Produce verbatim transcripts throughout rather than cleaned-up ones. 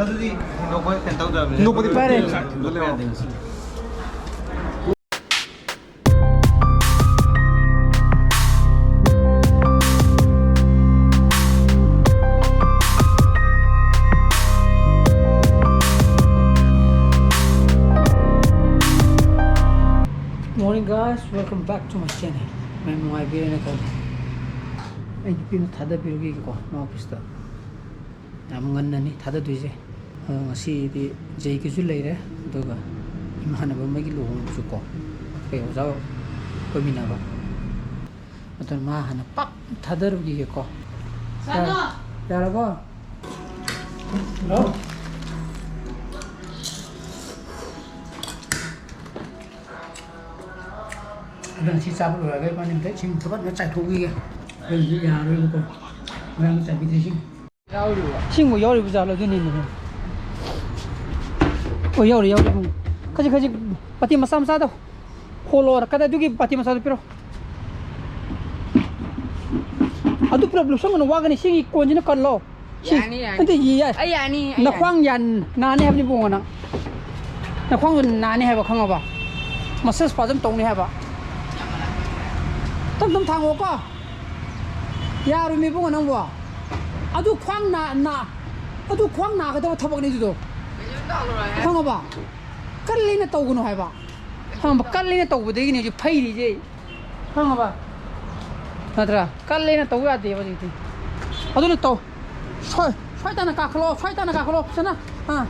ꯑꯗꯨꯗꯤ ꯊꯤꯟꯗꯣꯛꯄ ꯀꯩꯅꯣ ꯇꯧꯗꯕꯅꯦ꯫ ꯊꯤꯟꯗꯣꯛꯄꯗꯤ ꯄꯥꯏꯔꯦ꯫ ꯊꯤꯟꯗꯣꯛꯄ ꯌꯥꯗꯦ ꯉꯁꯤ꯫ Morning guys, welcome back to my channel. ꯃꯌꯥꯝ ꯅꯨꯡꯉꯥꯏꯕꯤꯔꯦꯅ ꯈꯜꯂꯤ꯫ ꯑꯩ ꯅꯨꯄꯤꯅ ꯊꯥꯗꯕꯤꯔꯨꯒꯦꯀꯣ, ꯃꯥ ꯑꯣꯐꯤꯁꯇ꯫ ꯌꯥꯝ ꯉꯟꯅꯅꯤ ꯊꯥꯗꯗꯣꯏꯁꯦ꯫ ꯑꯗꯣ ꯉꯁꯤꯗꯤ ꯖꯩꯒꯤꯁꯨ ꯂꯩꯔꯦ, ꯑꯗꯨꯒ ꯏꯃꯥꯟꯅꯕ ꯑꯃꯒꯤ ꯂꯨꯍꯣꯡꯕꯁꯨꯀꯣ, ꯑꯩꯈꯣꯏ ꯑꯣꯖꯥ ꯀꯣꯏꯃꯤꯟꯅꯕ꯫ ꯑꯗꯨꯅ ꯃꯥ ꯍꯥꯟꯅ ꯄꯥꯛ ꯊꯥꯗꯔꯨꯈꯤꯒꯦꯀꯣ꯫ ꯆꯠꯂꯣ꯫ ꯌꯥꯔꯕꯣ? ꯍꯜꯂꯣ? ꯑꯗꯨꯅ ꯁꯤ ꯆꯥꯕ ꯂꯣꯏꯔꯒ ꯏꯕꯥꯅꯤ ꯑꯝꯇ ꯏꯁꯤꯡ ꯐꯨꯠ ꯑꯃ ꯆꯥꯏꯊꯣꯛꯈꯤꯒꯦ꯫ ꯑꯩꯈꯣꯏꯗꯤ ꯌꯥꯔꯣꯏꯕꯀꯣ, ꯃꯌꯥꯝ ꯆꯥꯏꯕꯤꯗ꯭ꯔꯤꯁꯤꯡ꯫ ꯏꯁꯤꯡꯕꯨ ꯌꯥꯎꯔꯤꯕ ꯖꯥꯠꯂꯣ? ꯑꯗꯨꯅꯤꯅꯦ꯫ ꯑꯣ, ꯌꯥꯎꯔꯤ, ꯌꯥꯎꯔꯤ, ꯏꯕꯨꯡꯉꯣ꯫ ꯈꯖꯤꯛ, ꯈꯖꯤꯛ, ꯕꯥꯇꯤ ꯃꯆꯥ ꯃꯆꯥꯗꯣ ꯍꯣꯜꯂꯣꯔ꯫ ꯀꯗꯥꯏ, ꯑꯗꯨꯒꯤ ꯕꯥꯇꯤ ꯃꯆꯥꯗꯣ ꯄꯤꯔꯣ꯫ ꯑꯗꯨ ꯄꯨꯂꯞ ꯂꯨꯞꯁꯟꯒꯅꯨ, ꯋꯥꯒꯅꯤ꯫ ꯁꯤꯒꯤ ꯀꯣꯟꯁꯤꯅ ꯀꯜꯂꯣ꯫ ꯁꯤ, ꯌꯥꯅꯤ, ꯌꯥꯅꯤ꯫ ꯅꯠꯇꯦ, ꯌꯥꯏ꯫ ꯑꯩ ꯌꯥꯅꯤ, ꯑꯩ ꯅꯈ꯭ꯋꯥꯡ ꯌꯥꯅꯤ꯫ ꯌꯥꯟ-, ꯅꯥꯅꯤ ꯍꯥꯏꯕꯅꯤ ꯏꯕꯨꯡꯉꯣ ꯅꯪ꯫ ꯅꯈ꯭ꯋꯥꯡꯗꯣ ꯅꯥꯅꯤ ꯍꯥꯏꯕ ꯈꯪꯉꯕ? ꯃꯁꯥꯁ ꯐꯖꯅ ꯇꯧꯅꯤ ꯍꯥꯏꯕ꯫ ꯇꯞ ꯇꯞ ꯊꯥꯡꯉꯣꯀꯣ꯫ ꯌꯥꯔꯣꯏꯃꯤ ꯏꯕꯨꯡꯉꯣ ꯅꯪꯕꯣ꯫ ꯑꯗꯨ ꯈ꯭ꯋꯥꯡ ꯅꯥ-, ꯅꯥ-, ꯑꯗꯨ ꯈ꯭ꯋꯥꯡ ꯅꯥꯒꯗꯕ ꯊꯕꯛꯅꯤ ꯑꯗꯨꯗꯣ꯫ ꯀꯩꯁꯨ ꯇꯧꯔꯣꯏꯍꯦ꯫ ꯈꯪꯉꯕ? ꯀꯜꯂꯤꯅ ꯇꯧꯒꯅꯨ ꯍꯥꯏꯕ꯫ ꯈꯪꯉꯕ? ꯀꯜꯂꯤꯅ ꯇꯧꯕꯗꯒꯤꯅꯦ ꯍꯧꯖꯤꯛ ꯐꯩꯔꯤꯁꯦ꯫ ꯈꯪꯉꯕ? ꯅꯠꯇ꯭ꯔꯥ? ꯀꯜꯂꯤꯅ ꯇꯧ ꯌꯥꯗꯦꯕ ꯍꯧꯖꯤꯛꯇꯤ꯫ ꯑꯗꯨꯅ ꯇꯧ꯫ ꯁ꯭ꯋꯥꯏ, ꯁ꯭ꯋꯥꯏ ꯇꯥꯅ ꯀꯥꯈꯠꯂꯣ, ꯁ꯭ꯋꯥꯏ ꯇꯥꯅ ꯀꯥꯈꯠꯂꯣ, ꯐꯖꯅ꯫ ꯑꯥ꯫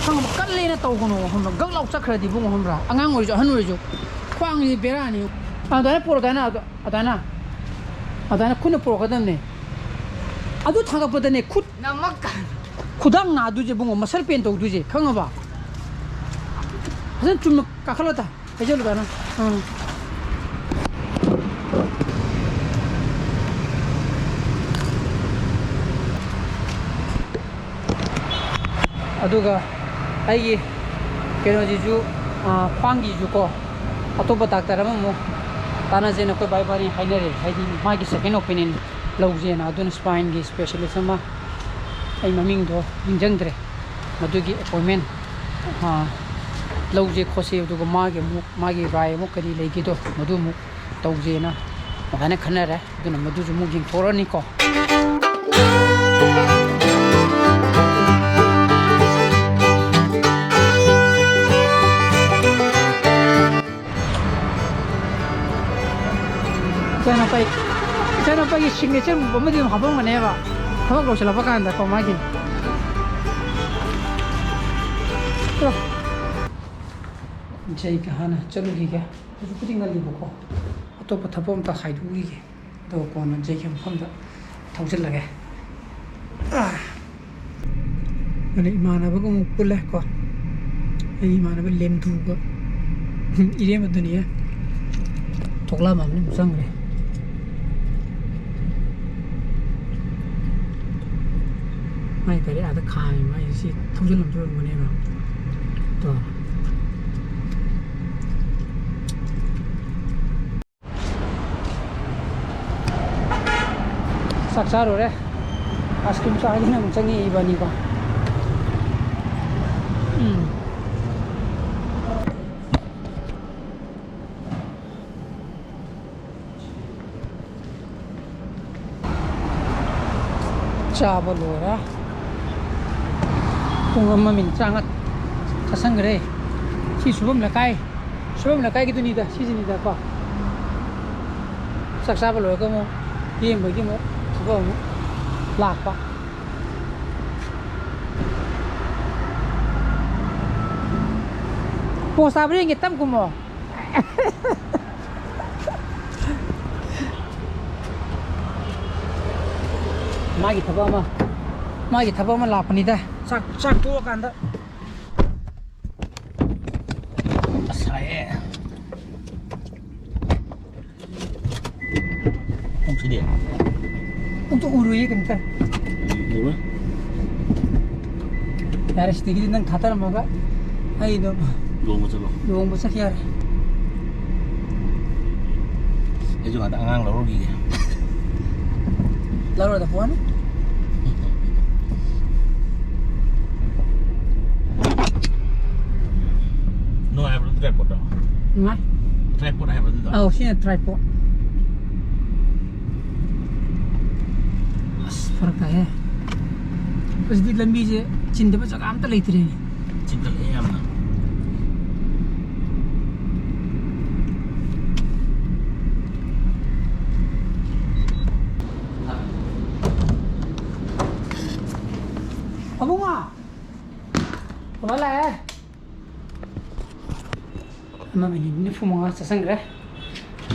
ꯈꯪꯉꯕ? ꯀꯜꯂꯦꯅ ꯇꯧꯒꯅꯣ, ꯈꯪꯕ꯭ꯔꯥ? ꯒꯛ ꯂꯥꯎ ꯆꯠꯈ꯭ꯔꯗꯤ ꯏꯕꯨꯡꯉꯣ, ꯈꯪꯕ꯭ꯔꯥ? ꯑꯉꯥꯡ ꯑꯣꯏꯔꯁꯨ, ꯑꯍꯟ ꯑꯣꯏꯔꯁꯨ꯫ ꯈ꯭ꯋꯥꯡꯁꯤꯗꯤ ꯕꯦꯔꯥꯅꯤ꯫ ꯑꯗꯨꯃꯥꯏꯅ ꯄꯣꯔꯣ, ꯑꯗꯨꯃꯥꯏꯅ, ꯑꯗꯨ-, ꯑꯗꯨꯃꯥꯏꯅ꯫ ꯑꯗꯨꯃꯥꯏꯅ ꯈꯨꯠꯅ ꯄꯣꯔꯛꯀꯗꯕꯅꯦ꯫ ꯑꯗꯨ ꯊꯥꯡꯒꯠꯄꯗꯅꯦ, ꯈꯨꯠ ꯅꯃꯛ ꯈꯨꯗꯥꯡ ꯅꯥꯗꯣꯏꯁꯦ ꯏꯕꯨꯡꯉꯣ, ꯃꯁꯜ ꯄꯦꯟ ꯇꯧꯗꯣꯏꯁꯦ, ꯈꯪꯉꯕ? ꯐꯖꯅ ꯆꯨꯝꯅ ꯀꯥꯈꯠꯂꯣ ꯇꯥ꯫ ꯍꯩꯖꯜꯂꯨ ꯇꯥꯅ꯫ ꯎꯝ꯫ ꯑꯗꯨꯒ ꯑꯩꯒꯤ ꯀꯩꯅꯣꯁꯤꯁꯨ, ꯑꯥ, ꯈ꯭ꯋꯥꯡꯒꯤꯁꯨ ꯀꯣ, ꯑꯇꯣꯞꯄ ꯗꯥꯛꯇꯔ ꯑꯃꯃꯨꯛ ꯇꯥꯟꯅꯁꯦꯅ ꯑꯩꯈꯣꯏ ꯕꯥ ꯏꯕꯥꯅꯤ ꯍꯥꯏꯅꯔꯦ, ꯍꯥꯏꯗꯤ ꯃꯥꯒꯤ second opinion꯫ ꯂꯧꯖꯦꯅ, ꯑꯗꯨꯅ ꯁ꯭ꯄꯥꯏꯟꯒꯤ ꯁ꯭ꯄꯦꯁꯤꯌꯦꯂꯤꯁ ꯑꯃ, ꯑꯩ ꯃꯃꯤꯡꯗꯣ ꯅꯤꯡꯁꯤꯡꯗ꯭ꯔꯦ, ꯃꯗꯨꯒꯤ ꯑꯦꯄꯣꯏꯟꯃꯦꯟ ꯂꯧꯖꯦ ꯈꯣꯠꯁꯦ, ꯑꯗꯨꯒ ꯃꯥꯒꯤ ꯑꯃꯨꯛ ꯃꯥꯒꯤ ꯔꯥꯏ ꯑꯃꯨꯛ ꯀꯔꯤ ꯂꯩꯒꯦꯗꯣ, ꯃꯗꯨ ꯑꯃꯨꯛ ꯇꯧꯖꯦꯅ ꯑꯗꯨꯃꯥꯏꯅ ꯈꯟꯅꯔꯦ꯫ ꯑꯗꯨꯅ ꯃꯗꯨꯁꯨ ꯑꯃꯨꯛ ꯌꯦꯡꯊꯣꯛꯎꯔꯅꯤꯀꯣ꯫ ꯏꯆꯥꯅꯨꯄꯥꯒꯤ, ꯏꯆꯥꯅꯨꯄꯥꯒꯤ signature move ꯑꯃꯗꯤ ꯑꯗꯨꯝ ꯍꯥꯞꯄꯝꯒꯅꯦꯕ, ꯊꯕꯛ ꯂꯣꯏꯁꯤꯜꯂꯛꯄ ꯀꯥꯟꯗꯀꯣ ꯃꯥꯒꯤ꯫ ꯆꯣ꯫ ꯏꯆꯦ, ꯑꯩ ꯍꯥꯟꯅ ꯆꯠꯂꯨꯈꯤꯒꯦ꯫ ꯍꯧꯖꯤꯛꯄꯨꯗꯤ ꯉꯜꯂꯤꯕꯀꯣ꯫ ꯑꯇꯣꯞꯄ ꯊꯕꯛ ꯑꯝꯇ ꯍꯥꯏꯗꯣꯛꯎꯈꯤꯒꯦ꯫ ꯑꯗꯨꯒ ꯀꯣꯟꯅ ꯏꯆꯦꯒꯤ ꯃꯐꯝꯗ ꯊꯧꯖꯤꯜꯂꯒꯦ꯫ ꯑꯥ꯫ ꯑꯗꯨꯅ ꯏꯃꯥꯟꯅꯕꯒ ꯑꯃꯨꯛ ꯄꯨꯜꯂꯦ ꯀꯣ꯫ ꯑꯩ ꯏꯃꯥꯟꯅꯕ ꯂꯦꯝꯊꯨꯒ ꯏꯔꯦꯝꯕꯗꯨꯅꯤꯌꯦ꯫ ꯊꯣꯛꯂꯛꯑꯝꯃꯕꯅꯤ, ꯑꯃꯨꯛ ꯆꯪꯈ꯭ꯔꯦ꯫ ꯃꯥꯏ ꯒꯥꯔꯤ ꯑꯥꯗ ꯈꯥꯝꯃꯤ, ꯃꯥꯏ ꯁꯤ ꯊꯧꯖꯤꯜꯂꯝꯗꯣꯏ ꯑꯣꯏꯔꯝꯒꯅꯦꯕ꯫ ꯇꯣ꯫ ꯆꯥꯛ ꯆꯥꯔꯨꯔꯦ꯫ ꯑꯥꯏꯁ ꯀ꯭ꯔꯤꯝ ꯆꯥꯒꯦꯅ ꯑꯃꯨꯛ ꯆꯪꯉꯛꯏ ꯏꯕꯥꯅꯤꯀꯣ꯫ ꯎꯝ꯫ ꯆꯥꯕ ꯂꯣꯏꯔꯦ꯫ ꯄꯨꯡ ꯑꯃ ꯃꯤꯅꯤꯠ ꯇꯔꯥꯃꯉꯥ ꯆꯥꯁꯟꯈ꯭ꯔꯦ꯫ ꯁꯤ ꯁꯨꯕꯝ ꯂꯩꯀꯥꯏ, ꯁꯨꯕꯝ ꯂꯩꯀꯥꯏꯒꯤꯗꯨꯅꯤꯗ, ꯁꯤꯁꯤꯅꯤꯗꯀꯣ꯫ ꯆꯥꯛ ꯆꯥꯕ ꯂꯣꯏꯔꯒ ꯑꯃꯨꯛ ꯌꯦꯡꯕꯒꯤ ꯑꯃꯨꯛ ꯊꯕꯛ ꯑꯃꯨꯛ ꯂꯥꯛꯄ꯫ ꯄꯣꯁ ꯇꯥꯕ꯭ꯔꯥ ꯌꯦꯡꯒꯦ, ꯇꯞ ꯀꯨꯝꯃꯣ꯫ ꯃꯥꯒꯤ ꯊꯕꯛ ꯑꯃ, ꯃꯥꯒꯤ ꯊꯕꯛ ꯑꯃ ꯂꯥꯛꯄꯅꯤꯗ꯫ ꯆꯥꯛ, ꯆꯥꯛ ꯇꯣꯛꯑꯀꯥꯟꯗ꯫ ꯑꯁ, ꯁꯥꯏꯌꯦ꯫ ꯄꯨꯡꯁꯤꯗꯤ? ꯑꯝꯇ ꯎꯔꯨꯏꯌꯦ ꯀꯩꯝꯇ꯫ ꯎꯔꯣꯏ꯫ ꯌꯥꯔꯦ, ꯁꯤꯗꯒꯤꯗꯤ ꯅꯪ ꯊꯥꯗꯔꯝꯃꯒ ꯑꯩ ꯑꯗꯨꯝ ꯂꯨꯍꯣꯡꯕ ꯆꯠꯂꯣ꯫ ꯂꯨꯍꯣꯡꯕ ꯆꯠꯈꯤ ꯌꯥꯔꯦ꯫ ꯑꯩꯁꯨ ꯉꯥꯛꯇ ꯑꯉꯥꯡ ꯂꯧꯔꯨꯈꯤꯒꯦ꯫ ꯂꯧꯔꯗ ꯄꯣꯠꯅꯤ꯫ ꯅꯨꯡꯉꯥꯏꯕ꯭ꯔꯣ ꯇ꯭ꯔꯥꯏꯄꯣꯠꯇꯣ? ꯅꯨꯡꯉꯥꯏ꯫ ꯇ꯭ꯔꯥꯏꯄꯣꯠ ꯍꯥꯏꯕ ꯑꯗꯨꯗꯣ? ꯑꯧ, ꯁꯤꯅ ꯇ꯭ꯔꯥꯏꯄꯣꯠ꯫ ꯑꯁ, ꯐꯔꯛ ꯇꯥꯏꯍꯦ꯫ ꯍꯧꯖꯤꯛꯇꯤ ꯂꯝꯕꯤꯁꯦ ꯆꯤꯟꯗꯕ ꯖꯒꯥ ꯑꯝꯇ ꯂꯩꯇ꯭ꯔꯦꯅꯦ꯫ ꯆꯤꯟꯈꯠꯂꯛꯑꯦ ꯌꯥꯝꯅ꯫ ꯑꯕꯨꯡꯉꯣ! ꯕꯕꯥ ꯂꯥꯛꯑꯦ꯫ ꯑꯃ ꯃꯤꯅꯤꯠ ꯅꯤꯐꯨ ꯃꯉꯥ ꯆꯠꯁꯟꯈ꯭ꯔꯦ꯫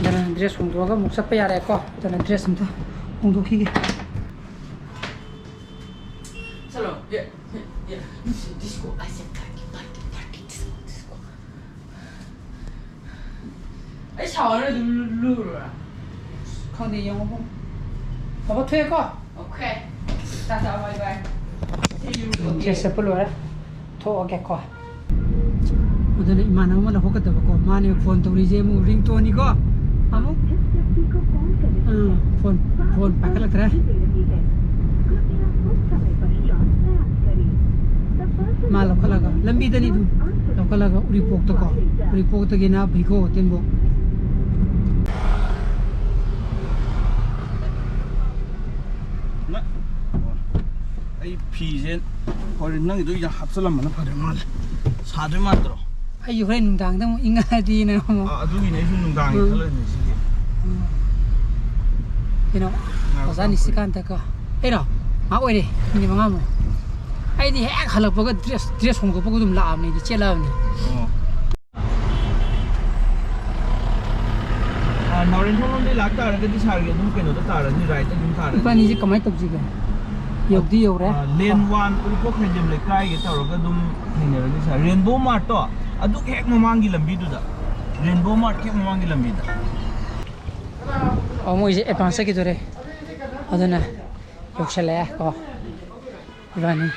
ꯑꯗꯨꯅ ꯗ꯭ꯔꯦꯁ ꯍꯣꯡꯗꯣꯛꯑꯒ ꯑꯃꯨꯛ ꯆꯠꯄ ꯌꯥꯔꯦꯀꯣ꯫ ꯑꯗꯨꯅ ꯗ꯭ꯔꯦꯁ ꯑꯝꯇ ꯍꯣꯡꯗꯣꯛꯈꯤꯒꯦ꯫ ꯆꯠꯂꯣ꯫ ꯑꯦ, ꯑꯦ, ꯑꯦ, ꯗꯤꯁꯀꯣ, ꯑꯩꯁꯦ party, party, party, disco, disco. ꯑꯩ ꯁꯥꯎꯔ ꯑꯗꯨꯝ ꯂꯨꯔꯣꯔꯥ? ꯈꯪꯗꯦ, ꯌꯦꯡꯉꯣ꯫ ꯕꯕꯥ ꯊꯣꯛꯑꯦꯀꯣ? Okay. Tata, bye bye. See you again꯫ Dress ꯁꯦꯠꯄ ꯂꯣꯏꯔꯦ꯫ ꯊꯣꯛꯑꯒꯦꯀꯣ꯫ ꯑꯗꯨꯅ ꯏꯃꯥꯟꯅꯕ ꯑꯃ ꯂꯧꯈꯠꯀꯗꯕꯀꯣ꯫ ꯃꯥꯅꯦ ꯐꯣꯟ ꯇꯧꯔꯤꯁꯦ ꯑꯃꯨꯛ ringtone ꯅꯤꯀꯣ꯫ ꯑꯃꯨꯛ꯫ ꯎꯝ, ꯐꯣꯟ, ꯐꯣꯟ ꯄꯥꯏꯈꯠꯂꯛꯇ꯭ꯔꯦ꯫ ꯃꯥ ꯂꯧꯈꯠꯂꯒ, ꯂꯝꯕꯤꯗꯅꯤ ꯑꯗꯨꯝ꯫ ꯂꯧꯈꯠꯂꯒ ꯎꯔꯤꯄꯣꯛꯇꯀꯣ꯫ ꯎꯔꯤꯄꯣꯛꯇꯒꯤꯅ ꯚꯤꯀꯣ ꯍꯣꯇꯦꯜꯐꯧ꯫ ꯅ-, ꯑꯣ꯫ ꯑꯩ ꯐꯤꯁꯦ ꯍꯣꯔꯦꯟ ꯅꯪꯒꯤꯗꯣ ꯌꯥꯝ ꯍꯥꯞꯆꯜꯂꯝꯕꯅ ꯐꯗꯣꯏ ꯃꯥꯜꯂꯦ꯫ ꯁꯥꯗꯣꯏ ꯃꯥꯟꯗ꯭ꯔꯣ? ꯑꯩ ꯍꯣꯔꯦꯟ ꯅꯨꯡꯗꯥꯡꯗ ꯑꯃꯨꯛ ꯏꯪꯉꯛꯑꯗꯤꯅ ꯑꯃꯨꯛ꯫ ꯑꯥ, ꯑꯗꯨꯒꯤꯅꯦ ꯑꯩꯁꯨ ꯅꯨꯡꯗꯥꯡꯒꯤ ꯎꯝ꯫ ꯈꯜꯂꯤꯅꯦ ꯁꯤꯒꯤ꯫ ꯎꯝ꯫ ꯀꯩꯅꯣ, ꯉꯥꯏꯈꯣ, ꯑꯣꯖꯥ ꯉꯥꯏꯈꯣ꯫ ꯅꯤꯁꯤꯀꯥꯟꯇꯀꯣ꯫ ꯀꯩꯅꯣ? ꯉꯥꯏꯍꯥꯛ ꯑꯣꯏꯔꯦ, ꯃꯤꯅꯤꯠ ꯃꯉꯥꯃꯨꯛ꯫ ꯑꯩꯗꯤ ꯍꯦꯛ ꯍꯜꯂꯛꯄꯒ ꯗ꯭ꯔꯦꯁ, ꯗ꯭ꯔꯦꯁ ꯍꯣꯡꯗꯣꯛꯄꯒ ꯑꯗꯨꯝ ꯂꯥꯛꯑꯕꯅꯦ ꯑꯩꯗꯤ, ꯆꯦꯜꯂꯛꯑꯕꯅꯦ꯫ ꯑꯣ꯫ ꯑꯥ, ꯅꯥꯎꯔꯦꯝꯊꯣꯡ ꯂꯣꯝꯗꯩ ꯂꯥꯛ ꯇꯥꯔꯒꯗꯤ ꯁꯥꯔꯒꯤ ꯑꯗꯨꯝ ꯀꯩꯅꯣꯗ ꯇꯥꯔꯅꯤ, right ꯇ ꯑꯗꯨꯝ ꯇꯥꯔꯅꯤ꯫ ꯏꯕꯥꯅꯤꯁꯦ ꯀꯃꯥꯏꯅ ꯇꯧꯁꯤꯒꯦ? ꯌꯧꯗꯤ ꯌꯧꯔꯦ꯫ ꯑꯥ, lane one ꯎꯔꯤꯄꯣꯛ ꯈꯥꯏꯖꯦꯝ ꯂꯩꯀꯥꯏꯒ ꯇꯧꯔꯒ ꯑꯗꯨꯝ ꯊꯦꯡꯅꯔꯅꯤ ꯁꯥꯔ꯫ Rainbow Mart ꯇꯣ ꯑꯗꯨꯛ ꯍꯦꯛ ꯃꯃꯥꯡꯒꯤ ꯂꯝꯕꯤꯗꯨꯗ꯫ Rainbow Mart ꯍꯦꯛ ꯃꯃꯥꯡꯒꯤ ꯂꯝꯕꯤꯗ꯫ ꯑꯣ, ꯃꯣꯏꯁꯦ advance ꯆꯠꯈꯤꯗꯣꯔꯦ꯫ ꯑꯗꯨꯅ ꯌꯧꯁꯜꯂꯛꯑꯦ ꯀꯣ꯫ ꯏꯕꯥꯅꯤ꯫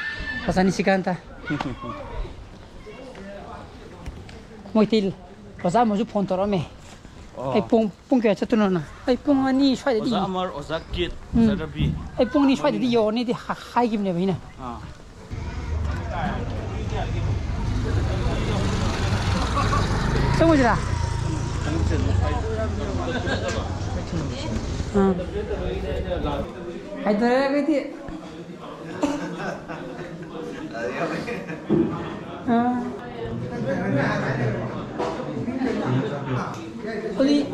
ꯑꯣꯖꯥ ꯅꯤꯁꯤꯀꯥꯟꯇ꯫ ꯃꯣꯏꯇꯤꯜ꯫ ꯑꯣꯖꯥ ꯑꯃꯁꯨ ꯐꯣꯟ ꯇꯧꯔꯛꯑꯝꯃꯦ꯫ ꯑꯩ ꯄꯨꯡ, ꯄꯨꯡ ꯀꯌꯥ ꯆꯠꯇꯣꯏꯅꯣ ꯅꯪ? ꯑꯩ ꯄꯨꯡ ꯑꯅꯤ ꯁ꯭ꯋꯥꯏꯗꯗꯤ ꯑꯣꯖꯥ ꯑꯃꯔ, ꯑꯣꯖꯥ ꯀꯤꯠ, ꯎꯝ꯫ ꯑꯣꯖꯥ ꯔꯕꯤ꯫ ꯑꯩ ꯄꯨꯡ ꯑꯅꯤ ꯁ꯭ꯋꯥꯏꯗꯗꯤ ꯌꯧꯔꯅꯤꯗꯤ ꯍꯥ-, ꯍꯥꯏꯈꯤꯕꯅꯦꯕ ꯑꯩꯅ꯫ ꯑꯥ꯫ ꯆꯪꯉꯨꯁꯤꯔꯥ? ꯑꯥ꯫ ꯍꯥꯏꯊꯔꯒꯗꯤ꯫ ꯑꯥ꯫ ꯑꯗꯨꯗꯤ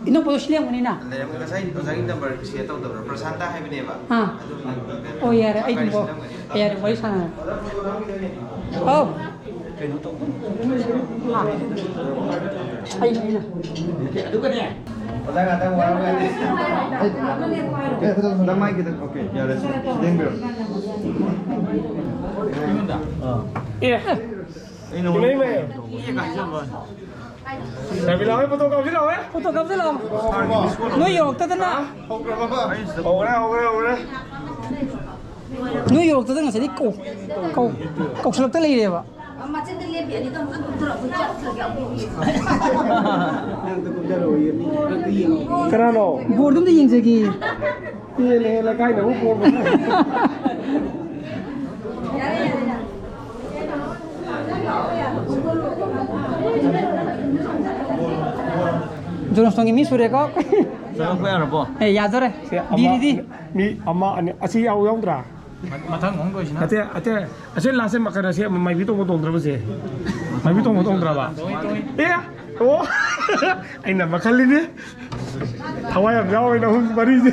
ꯏꯅꯧꯄꯥꯗꯣ ꯁꯤ ꯂꯩꯔꯝꯒꯅꯤꯅ? ꯂꯩꯔꯝꯒꯅꯤ꯫ ꯉꯁꯥꯏ ꯑꯣꯖꯥꯒꯤ ꯅꯝꯕꯔ ꯁꯦꯚ ꯇꯧꯗꯕ꯭ꯔꯥ? ꯄ꯭ꯔꯁꯥꯟꯇ ꯍꯥꯏꯕꯅꯦꯕ꯫ ꯑꯥ꯫ ꯑꯗꯨ ꯅꯪ ꯑꯣ, ꯌꯥꯔꯦ, ꯑꯩ ꯑꯗꯨꯝ ꯀꯣ-, ꯁꯤꯜꯂꯝꯒꯅꯤ꯫ ꯌꯥꯔꯦ, ꯋꯥꯔꯤ ꯁꯥꯟꯅꯔꯦ꯫ ꯍꯥꯎ꯫ ꯀꯩꯅꯣ ꯇꯧꯕ꯫ ꯑꯥ꯫ ꯑꯩ, ꯑꯩꯅ꯫ ꯑꯗꯨꯒꯅꯦ꯫ ꯑꯣꯖꯥ ꯉꯥꯛꯇꯪ ꯋꯥꯔꯝꯒꯅꯤ꯫ ꯑꯩ, ꯑꯦ, ꯈꯤꯇꯪ, ꯈꯤꯇꯪ꯫ ꯅꯃꯥꯏ ꯈꯤꯇꯪ, ꯑꯣꯀꯦ, ꯌꯥꯔꯦ, ꯁꯤ ꯂꯦꯡꯕꯤꯔꯣ꯫ ꯑꯥ꯫ ꯑꯦ꯫ ꯑꯩ ꯅꯉꯣꯟꯗ ꯏꯃꯩ, ꯏꯃꯩ꯫ ꯐꯣꯟ ꯇꯧꯕꯅꯦ꯫ ꯔꯕꯤꯅꯥ ꯍꯣꯏ ꯐꯣꯇꯣ ꯀꯥꯞꯁꯤ ꯂꯥꯛꯑꯣꯍꯦ꯫ ꯐꯣꯇꯣ ꯀꯥꯞꯁꯤ ꯂꯥꯛꯑꯣ꯫ ꯅꯣꯏ ꯌꯧꯔꯛꯇꯗꯅ꯫ ꯍꯧꯈ꯭ꯔꯦ, ꯍꯧꯈ꯭ꯔꯦ, ꯍꯧꯈ꯭ꯔꯦ꯫ ꯅꯣꯏ ꯌꯧꯔꯛꯇꯗꯅ ꯉꯁꯥꯏꯗꯤ ꯀꯧ-, ꯀꯧ-, ꯀꯧꯁꯜꯂꯛꯇ ꯂꯩꯔꯦꯕ꯫ ꯃꯆꯤꯟꯗ ꯂꯦꯞꯄꯤ ꯑꯅꯤꯗꯣ ꯑꯃꯨꯛꯇ ꯀꯨꯝꯊꯔꯛꯑꯣ, ꯑꯩꯈꯣꯏ ꯆꯥꯛ ꯊꯤꯜꯂꯒꯦ꯫ ꯀꯅꯥꯅꯣ? ꯕꯣꯔꯗꯨ ꯑꯝꯇ ꯌꯦꯡꯖꯒꯦ꯫ ꯄꯦꯜꯂꯦꯍꯦ, ꯂꯩꯀꯥꯏꯗꯕꯨ ꯕꯣꯔ꯫ ꯖꯣꯟꯁꯇꯣꯟꯒꯤ ꯃꯤ ꯁꯨꯔꯦꯀꯣ꯫ ꯆꯪꯉꯛꯄ ꯌꯥꯔꯕꯣ? ꯑꯦ, ꯌꯥꯗꯣꯔꯦ꯫ ꯁꯦ, ꯑꯃ, ꯗꯤꯔꯤꯗꯤ꯫ ꯃꯤ ꯑꯃ, ꯑꯅꯤ, ꯑꯁꯤ ꯌꯥꯎ-, ꯌꯥꯎꯗ꯭ꯔꯥ? ꯃ-, ꯃꯊꯪ ꯑꯃꯨꯛ ꯇꯧꯁꯤꯅ꯫ ꯑꯇꯩ, ꯑꯇꯩ, ꯑꯁꯤ ꯂꯥꯁꯁꯦ ꯃꯈꯜ ꯑꯁꯤ ꯃꯥꯏꯕꯤ ꯇꯣꯡꯕ ꯇꯣꯡꯗ꯭ꯔꯕꯁꯦ? ꯃꯥꯏꯕꯤ ꯇꯣꯡꯕ ꯇꯣꯡꯗ꯭ꯔꯕ? ꯇꯣꯡꯉꯤ, ꯇꯣꯡꯉꯤ꯫ ꯑꯦ? ꯑꯣ! ꯑꯩꯅ ꯃꯈꯜꯅꯤꯅꯦ꯫ ꯊꯋꯥꯏ ꯌꯥꯝ ꯌꯥꯎꯋꯦ ꯅꯪ ꯃꯔꯤꯁꯦ꯫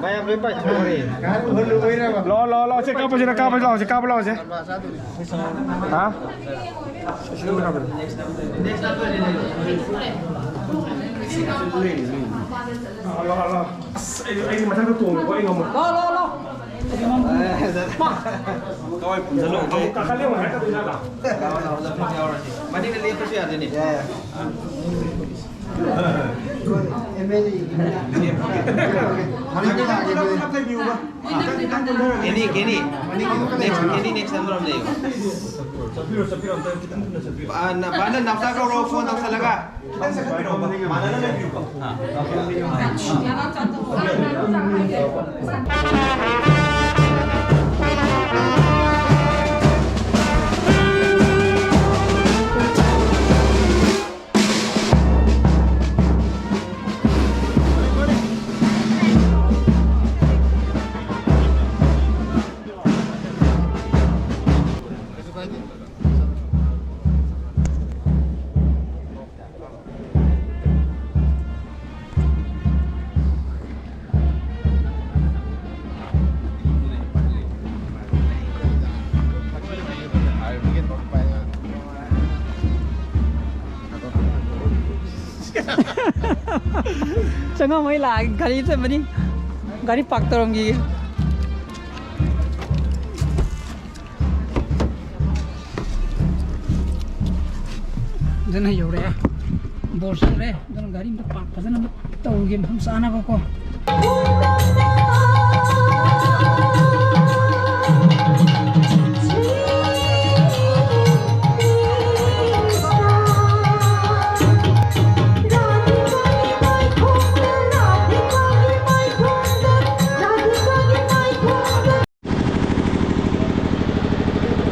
ꯃꯌꯥꯝ ꯂꯣꯏ ꯄꯥꯏꯊꯣꯛꯈ꯭ꯔꯦ꯫ ꯂꯥꯛꯑꯣ, ꯂꯥꯛꯑꯣ, ꯂꯥꯛꯑꯣ, ꯁꯦ ꯀꯥꯞꯄꯁꯤꯅ, ꯀꯥꯞꯄꯁꯤ ꯂꯥꯛꯑꯣ, ꯁꯦ ꯀꯥꯞꯄ ꯂꯥꯛꯑꯣ, ꯁꯦ꯫ ꯍꯥ? ꯂꯥꯛꯑꯣ, ꯂꯥꯛꯑꯣ, ꯂꯥꯛꯑꯣ꯫ ꯑꯁ, ꯑꯩ, ꯑꯩꯗꯤ ꯃꯊꯛꯇ ꯇꯣꯡꯉꯦꯀꯣ, ꯑꯩ ꯉꯝꯃꯣꯏ꯫ ꯂꯥꯛꯑꯣ, ꯂꯥꯛꯑꯣ, ꯂꯥꯛꯑꯣ꯫ ꯀꯋꯥꯏ ꯄꯨꯟꯁꯤꯜꯂꯣ? ꯑꯃꯨꯛ ꯀꯥꯈꯠꯂꯦ, ꯑꯃꯨꯛ ꯍꯥꯏꯔꯛꯀꯗꯣꯏ ꯖꯥꯠꯂꯥ? ꯂꯥꯛꯑꯣ, ꯂꯥꯛꯑꯣ, ꯂꯥꯛꯑꯣ, ꯌꯥꯎꯔꯁꯤ꯫ ꯃꯅꯤꯡꯗ ꯂꯦꯞꯄꯁꯨ ꯌꯥꯗꯣꯏꯅꯦ꯫ ꯌꯥꯏ, ꯌꯥꯏ꯫ ꯑꯦꯅꯤ, ꯑꯦꯅꯤ꯫ ꯅꯦꯛꯁ, ꯑꯦꯅꯤ ꯅꯦꯛꯁ ꯅꯝꯕꯔ ꯑꯃ ꯂꯩꯌꯦꯕ꯫ ꯆꯠꯄꯤꯔꯣ, ꯆꯠꯄꯤꯔꯣ, ꯑꯝꯇ ꯈꯤꯇꯪ ꯊꯨꯅ ꯆꯠꯄꯤꯔꯣ꯫ ꯕꯥ-, ꯅ-, ꯕꯥꯅ ꯅꯥꯎꯆꯥ ꯀꯧꯔꯣ, ꯐꯣꯟ ꯇꯧꯁꯜꯂꯒ꯫ ꯈꯤꯇꯪ ꯆꯠꯄꯤꯔꯣ, ꯃꯥꯟꯅꯅ ꯂꯩꯕꯤꯌꯨꯀꯣ꯫ ꯆꯪꯉꯝꯃꯣꯏ, ꯂꯥꯛꯑꯒꯦ꯫ ꯒꯥꯔꯤ ꯆꯠꯄꯅꯤ꯫ ꯒꯥꯔꯤ ꯄꯥꯔꯛ ꯇꯧꯔꯝꯈꯤꯒꯦ꯫ ꯑꯗꯨꯅ ꯌꯧꯔꯛꯑꯦ꯫ ꯕꯣꯔ ꯆꯠꯂꯦ꯫ ꯑꯗꯨꯅ ꯒꯥꯔꯤ ꯑꯝꯇ ꯄꯥꯔꯛ ꯐꯖꯅ ꯑꯃ ꯇꯧꯔꯨꯒꯦ, ꯃꯐꯝ ꯆꯥꯅꯕꯀꯣ꯫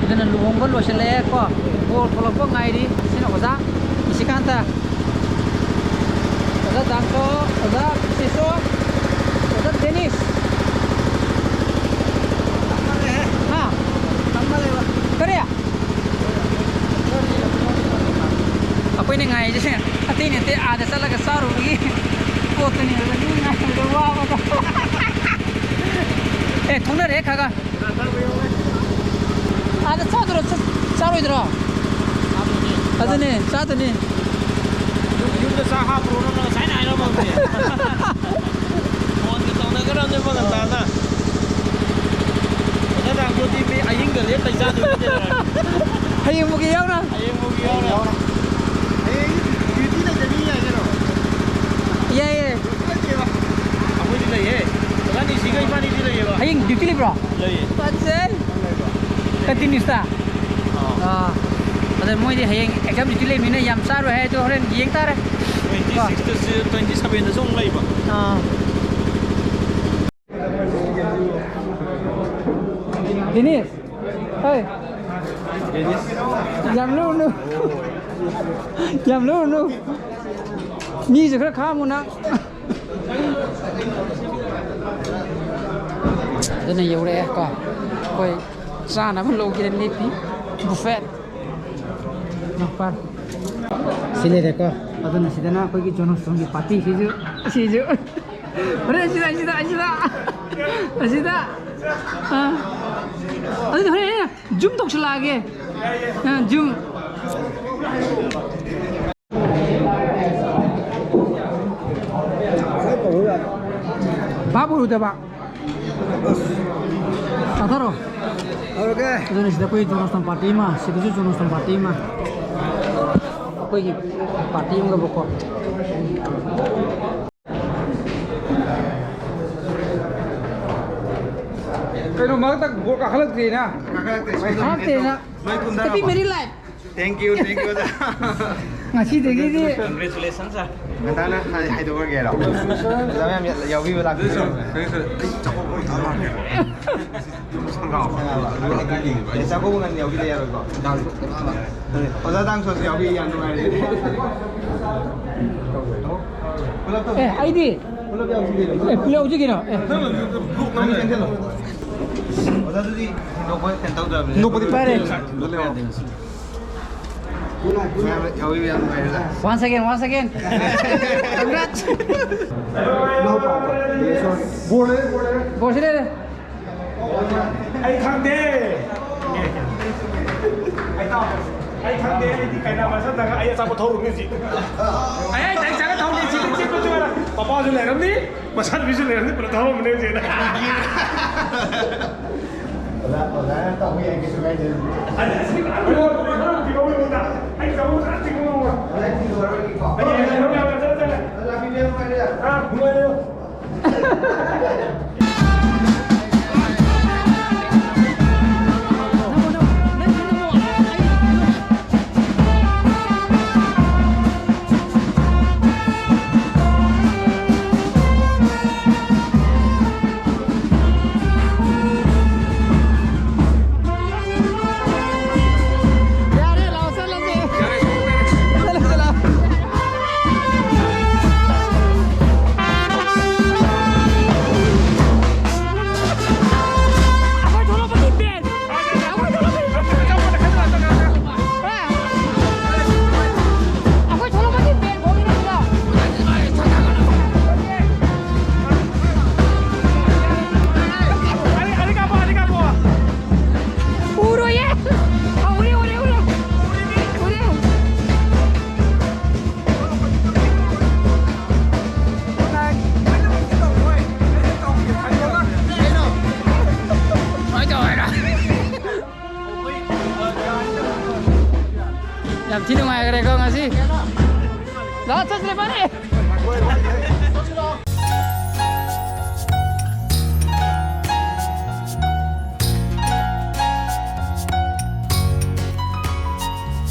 ꯑꯗꯨꯅ ꯂꯨꯍꯣꯡꯕ ꯂꯣꯏꯁꯤꯜꯂꯛꯑꯦ ꯀꯣ, ꯕꯣꯔ ꯊꯣꯛꯂꯛꯄ ꯉꯥꯏꯔꯤ꯫ ꯁꯤꯅ ꯑꯣꯖꯥ ꯅꯤꯁꯤꯀꯥꯟꯇ, ꯑꯣꯖꯥ ꯗꯥꯝꯆꯣ, ꯑꯣꯖꯥ ꯁꯤꯁꯣ, ꯑꯣꯖꯥ ꯗꯦꯅꯤꯁ꯫ ꯍꯥ? ꯀꯔꯤ? ꯑꯩꯈꯣꯏꯅ ꯉꯥꯏꯔꯤꯁꯦ ꯑꯇꯩ ꯅꯠꯇꯦ, ꯑꯥꯗ ꯆꯠꯂꯒ ꯆꯥꯔꯨꯕꯒꯤ ꯄꯣꯠꯇꯨꯅꯤ꯫ ꯑꯗꯨꯗ ꯃꯤ ꯉꯥꯏꯕꯗ ꯋꯥꯕꯗꯣ꯫ ꯑꯦ, ꯊꯣꯛꯅꯔꯦ ꯈꯔ ꯈꯔ꯫ ꯑꯥꯗ ꯆꯥꯗꯣꯏꯔꯣ? ꯆꯥ-, ꯆꯥꯔꯣꯏꯗ꯭ꯔꯣ? ꯑꯗꯨꯅꯦ, ꯆꯥꯗꯣꯏꯅꯦ꯫ ꯌꯨꯝ-, ꯌꯨꯝꯗ ꯆꯥꯛ ꯍꯥꯞꯄ꯭ꯔꯣ ꯅꯪꯅ ꯉꯁꯥꯏꯅ ꯍꯥꯏꯔꯝꯃꯕꯅꯦ꯫ ꯐꯣꯟꯒ ꯇꯧꯅꯒ꯭ꯔꯕꯅꯦ ꯃꯣꯏ ꯉꯟꯇꯥꯅ꯫ ꯑꯣꯖꯥ ꯗꯥꯝꯆꯣꯗꯤ ꯃꯤ ꯑꯍꯤꯡꯒ ꯂꯦꯞꯇ ꯆꯥꯗꯣꯏꯅꯦ꯫ ꯍꯌꯦꯡ ꯃꯨꯛꯀꯤ ꯌꯥꯎꯅ꯫ ꯍꯌꯦꯡ ꯃꯨꯛꯀꯤ ꯌꯥꯎꯅ꯫ ꯍꯌꯦꯡ ꯗ꯭ꯌꯨꯇꯤ ꯂꯩꯇꯕꯤ ꯌꯥꯏ ꯀꯩꯅꯣ꯫ ꯌꯥꯏꯌꯦ꯫ ꯑꯩꯈꯣꯏꯗꯤ ꯂꯩꯌꯦ꯫ ꯑꯣꯖꯥ ꯅꯤꯁꯤꯒ ꯏꯕꯥꯅꯤꯗꯤ ꯂꯩꯌꯦꯕ꯫ ꯍꯌꯦꯡ duty ꯂꯩꯕ꯭ꯔꯣ? ꯂꯩꯌꯦ꯫ ꯐꯖꯩ꯫ Continuous ꯇ? ꯑꯥ꯫ ꯑꯥ꯫ ꯑꯗ ꯃꯣꯏꯗꯤ ꯍꯌꯦꯡ exam duty ꯂꯩꯕꯅꯤꯅ ꯌꯥꯝ ꯆꯥꯔꯣꯏ ꯍꯥꯏ, ꯑꯗꯣ ꯍꯣꯔꯦꯟ ꯌꯦꯡ ꯇꯥꯔꯦ꯫ Twenty six ꯇꯁꯨ, twenty seven ꯗꯁꯨ ꯑꯃꯨꯛ ꯂꯩꯕ꯫ ꯑꯥ꯫ ꯗꯦꯅꯤꯁ꯫ ꯍꯣꯏ꯫ ꯌꯥꯝ ꯂꯨꯔꯨꯅꯨ꯫ ꯌꯥꯝ ꯂꯨꯔꯨꯅꯨ꯫ ꯃꯤꯁꯨ ꯈꯔ ꯈꯥꯝꯃꯨ ꯅꯪ꯫ ꯑꯗꯨꯅ ꯌꯧꯔꯛꯑꯦ ꯀꯣ꯫ ꯑꯩꯈꯣꯏ ꯆꯥꯅꯕ ꯂꯧꯒꯦꯅ ꯂꯦꯞꯄꯤ꯫ Buffet꯫ ꯅꯥꯎꯄꯥ꯫ ꯁꯤ ꯂꯩꯔꯦꯀꯣ꯫ ꯑꯗꯨꯅ ꯁꯤꯗꯅ ꯑꯩꯈꯣꯏꯒꯤ ꯖꯣꯅꯣꯁꯇꯣꯟꯒꯤ party ꯁꯤꯁꯨ, ꯁꯤꯁꯨ꯫ ꯍꯣꯔꯦꯟ ꯑꯁꯤꯗ, ꯑꯁꯤꯗ, ꯑꯁꯤꯗ, ꯑꯁꯤꯗ꯫ ꯑꯥ꯫ ꯑꯗꯨꯗꯤ ꯍꯣꯔꯦꯟ ꯑꯩꯅ zoom ꯇꯧꯁꯤꯜꯂꯛꯑꯒꯦ꯫ ꯑꯥ, zoom꯫ ꯚꯥꯞ ꯑꯣꯏꯔꯨꯗꯕ꯫ ꯆꯥꯊꯔꯣ꯫ ꯍꯧꯔꯒꯦ꯫ ꯑꯗꯨꯅ ꯁꯤꯗ ꯑꯩꯈꯣꯏ ꯖꯣꯅꯣꯁꯇꯣꯟ party ꯑꯃ, ꯁꯤꯗꯁꯨ ꯖꯣꯅꯣꯁꯇꯣꯟ party ꯑꯃ꯫ ꯑꯩꯈꯣꯏꯒꯤ party ꯑꯃꯒꯕꯀꯣ꯫ ꯀꯩꯅꯣ ꯃꯔꯛꯇ ꯕꯣꯠ ꯀꯥꯈꯠꯂꯛꯇ꯭ꯔꯤꯅ? ꯀꯥꯈꯠꯂꯛꯇ꯭ꯔꯦ꯫ ꯀꯥꯈꯠꯂꯛꯇ꯭ꯔꯤꯅ꯫ ꯂꯣꯏ ꯀꯨꯝꯊꯔꯕ? Happy married life꯫ Thank you, thank you, ꯑꯣꯖꯥ꯫ ꯉꯁꯤꯗꯒꯤꯗꯤ꯫ Congratulations, sir꯫ ꯉꯟꯇꯥꯅ ꯍꯥꯏ-, ꯍꯥꯏꯗꯣꯛꯑꯒꯦꯔꯣ? ꯑꯣꯖꯥ ꯃꯌꯥꯝ ꯌꯥꯎꯕꯤꯕ ꯂꯥꯛꯄꯤꯔꯣ? ꯑꯩ ꯆꯥꯛꯀꯧꯕ ꯉꯟꯅ ꯌꯥꯎꯕꯤꯗ ꯌꯥꯔꯣꯏꯀꯣ? ꯑꯣꯖꯥ ꯇꯥꯡꯁꯣꯁꯨ ꯌꯥꯎꯕꯤ, ꯌꯥꯝ ꯅꯨꯡꯉꯥꯏꯔꯦ꯫ ꯄꯨꯂꯞ ꯇꯧ-, ꯑꯦ, ꯑꯩꯗꯤ꯫ ꯄꯨꯂꯞ ꯌꯥꯎꯁꯤ ꯀꯩꯅꯣ꯫ ꯑꯦ, ꯄꯨꯂꯞ ꯌꯥꯎꯁꯤ ꯀꯩꯅꯣ꯫ ꯑꯦ꯫ ꯅꯪ ꯆꯦꯟꯁꯤꯜꯂꯣ꯫ ꯑꯣꯖꯥ, ꯑꯗꯨꯗꯤ ꯍꯦꯟꯗꯣꯛꯄ ꯀꯩꯅꯣ ꯇꯧꯗ꯭ꯔꯕꯅꯤꯅ꯫ ꯍꯦꯟꯗꯣꯛꯄꯗꯤ ꯄꯥꯏꯔꯦ꯫ ꯃꯌꯥꯝ ꯌꯥꯎꯕꯤ ꯌꯥꯝ ꯅꯨꯡꯉꯥꯏꯔꯦ꯫ Once again, once again. Congrats. ꯕꯣꯔꯁꯤ ꯂꯩꯔꯦ꯫ ꯑꯩ ꯈꯪꯗꯦ꯫ ꯑꯩ ꯇꯥꯎ꯫ ꯑꯩ ꯈꯪꯗꯦ꯫ ꯑꯩꯗꯤ ꯀꯩꯅꯥ ꯃꯁꯛꯇꯒ ꯑꯩ ꯑꯆꯥꯄꯣꯠ ꯊꯧꯔꯨꯕꯅꯤ ꯍꯧꯖꯤꯛ꯫ ꯑꯩ, ꯑꯩ ꯏꯆꯥꯒ ꯊꯧꯔꯨꯕꯅꯤ ꯍꯧꯖꯤꯛ꯫ ꯆꯦꯟꯕ ꯆꯣꯏꯔ꯫ ꯃꯄꯥꯁꯨ ꯂꯩꯔꯝꯅꯤ꯫ ꯃꯆꯥꯅꯨꯄꯤꯁꯨ ꯂꯩꯔꯝꯅꯤ꯫ ꯄꯨꯂꯞ ꯊꯧꯔꯝꯕꯅꯦ ꯍꯧꯖꯤꯛ꯫ ꯑꯣꯖꯥ, ꯑꯣꯖꯥꯅ ꯇꯧꯕ ꯌꯥꯏ, ꯀꯩꯁꯨ ꯀꯥꯏꯗꯦ꯫ ꯑꯩ ꯆꯥꯄꯣꯠ ꯈꯔ ꯊꯤꯜꯂꯛꯑꯣ ꯑꯩꯉꯣꯟꯗ꯫ ꯑꯩ ꯆꯥꯄꯣꯠ ꯈꯔ ꯊꯤꯜꯂꯛꯑꯣ꯫ ꯑꯣꯖꯥ, ꯑꯩ ꯊꯤꯜꯂꯛꯑꯔꯣꯏꯒꯦꯀꯣ꯫ ꯑꯩ, ꯑꯩ, ꯑꯩ, ꯑꯩ, ꯑꯩ, ꯑꯩ, ꯑꯩ꯫ ꯑꯣꯖꯥ, ꯂꯥꯛꯄꯤꯕ ꯌꯥꯝ ꯅꯨꯡꯉꯥꯏꯔꯦ꯫ ꯌꯥꯔꯦ, ꯂꯥꯛꯑꯣ, ꯆꯠꯂꯁꯦ꯫ ꯆꯠꯂꯁꯦ, ꯂꯥꯛꯑꯣ꯫ ꯑꯩꯈꯣꯏ ꯊꯣꯛꯂꯛꯄꯒꯤ ꯄꯦꯟ꯫ ꯑꯩꯈꯣꯏ ꯊꯣꯛꯂꯛꯄꯒꯤ ꯄꯦꯟ꯫ ꯑꯩꯈꯣꯏ ꯊꯣꯛꯂꯛꯄꯒꯤ ꯄꯦꯟ ꯐꯣꯡꯉꯤꯅꯦ ꯁꯤꯗ꯫ ꯎꯔꯣꯏꯌꯦ꯫ ꯑ, ꯎꯔꯦ, ꯎꯔꯦ, ꯎꯔꯦ꯫ ꯎꯔꯦ꯫ ꯌꯥꯝ ꯊꯤ ꯅꯨꯡꯉꯥꯏꯈ꯭ꯔꯦꯀꯣ ꯉꯁꯤ꯫ ꯂꯥꯛꯑꯣ, ꯆꯠꯁꯤꯔꯦ, ꯐꯔꯦ꯫